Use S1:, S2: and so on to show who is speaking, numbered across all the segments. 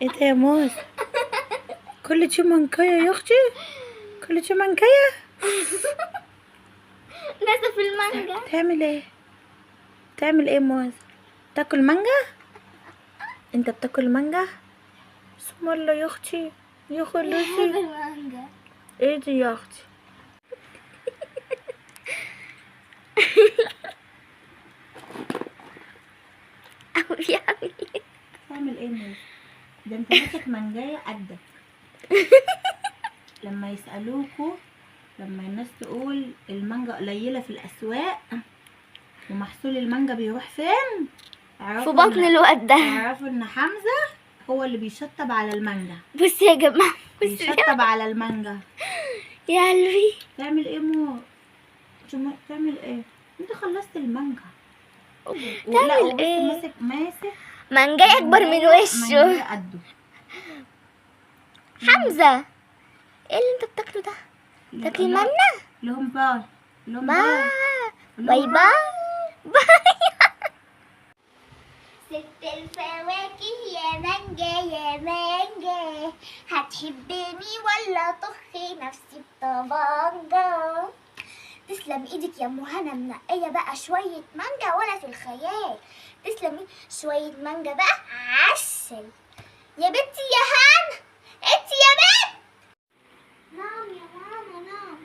S1: ايه ده يا موز؟ كل شي منكية يا اختي، كل شي منكية.
S2: نسف المانجا.
S1: تعمل ايه؟ تعمل ايه موز؟ تاكل مانجا؟ انت بتاكل مانجا؟ بسم الله يا اختي، يا خلوصي.
S2: المانجا
S1: ايه دي يا اختي؟ تعمل ايه موز؟ ده انت ماسك مانجايه قدك. لما يسألوكوا، لما الناس تقول المانجا قليلة في الأسواق ومحصول المانجا بيروح فين؟
S2: في بطن الواد ده.
S1: اعرفوا ان حمزة هو اللي بيشطب على المانجا.
S2: بصي يا جماعة،
S1: بيشطب على المانجا.
S2: يا قلبي.
S1: تعمل ايه مو؟ تعمل ايه؟ انت خلصت المانجا.
S2: تعمل ايه؟
S1: ماسك
S2: مانجا اكبر من وشه.
S1: مانجا قده.
S2: حمزة ايه اللي انت بتاكله ده؟ تاكلي مانجا؟
S1: لهم bye، لهم
S2: bye bye bye bye. ست الفواكه يا مانجا يا مانجا، هتحبني ولا طخي نفسي بطبنجة؟ تسلم ايدك يا ام هنا، منقيه بقى شوية مانجا ولا في الخيال. تسلم شوية مانجا بقى عسل. يا بنتي يا هنا، انتي يا بنت. نعم يا ماما نعم.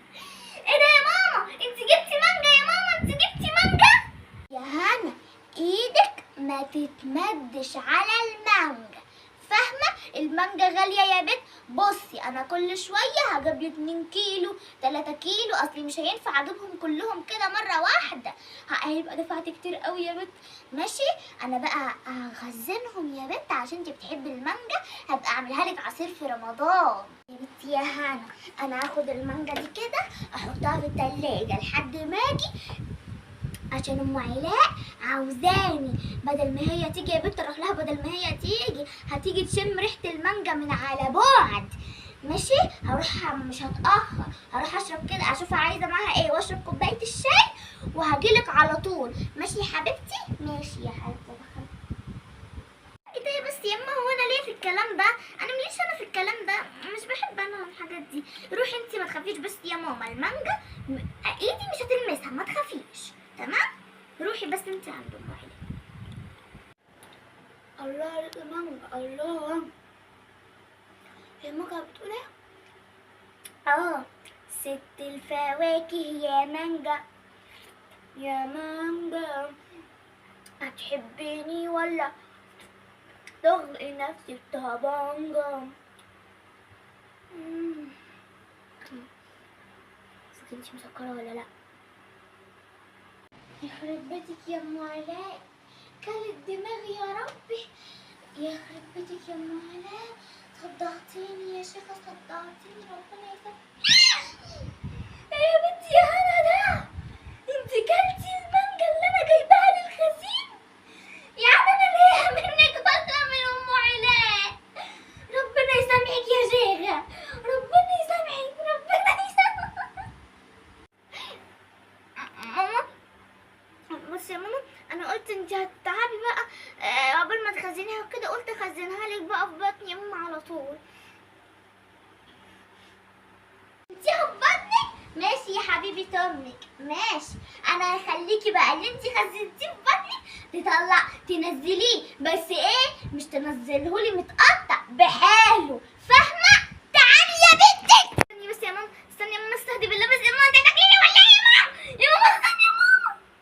S2: ايه ده يا ماما؟ انتي جبتي مانجا يا ماما، انتي جبتي مانجا؟ يا هنا ايدك ما تتمدش على المانجا، فاهمه؟ المانجا غالية يا بنت. بصي انا كل شوية هجيب لي 2 كيلو 3 كيلو، اصلي مش هينفع اجيبهم كلهم كده مرة واحدة، هيبقى دفعت كتير قوي يا بنت. ماشي انا بقى هخزنهم يا بنت عشان انت بتحبي المانجا، هبقى اعملها لك عصير في رمضان. يا بنتي يا هنا انا هاخد المانجا دي كده احطها في التلاجة لحد ما اجي، عشان ام علاء عاوزاني. بدل ما هي تيجي يا بنت اروح لها، بدل ما هي تيجي هتيجي تشم ريحه المانجا من على بعد. ماشي هروح، مش هتاخر، هروح اشرب كده اشوف عايزه معاها ايه واشرب كوباية الشاي وهجيلك على طول. ماشي يا حبيبتي؟ ماشي يا حبيبتي. ايه ده بس يا اما، هو انا ليه في الكلام ده؟ انا مليش انا في الكلام ده، مش بحب انا الحاجات دي. روحي انت ما تخافيش بس يا ماما، المانجا ايدي مش هتلمسها، ما تخافيش. تمام؟ روحي بس انت عند ام علاء. الله عليك يا مانجا، الله. هي ماما بتقول ايه؟ ست الفواكه يا مانجا يا مانجا، هتحبيني ولا تغلي نفسي بطبنجة؟ شوفي انتي مسكرة ولا لا؟ يخرب بيتك يا ام علاء، كلت دماغي يا ربي. يخرب بيتك يا ام علاء، صدعتيني يا شيخة، صدعتيني، ربنا يسامحك. ايه يا بنتي يا هنا ده؟ انتي كلتي المانجا اللي انا جايباها للخزين؟ يعني انا ليه منك ولا من ام علاء؟ ربنا يسامحك يا شيخة، ربنا يسامحك، ربنا يسامحك. ماما بصي يا ماما، انا قلت انت هتتعبي بقى قبل ما تخزنيها وكده، قلت اخزنها لك بقى في بطني يا ماما على طول. انتيها في بطنك؟ ماشي يا حبيبي امك، ماشي. انا هخليكي بقى اللي انت خزنتيه في بطنك تطلع تنزليه، بس ايه، مش تنزلهولي متقطع،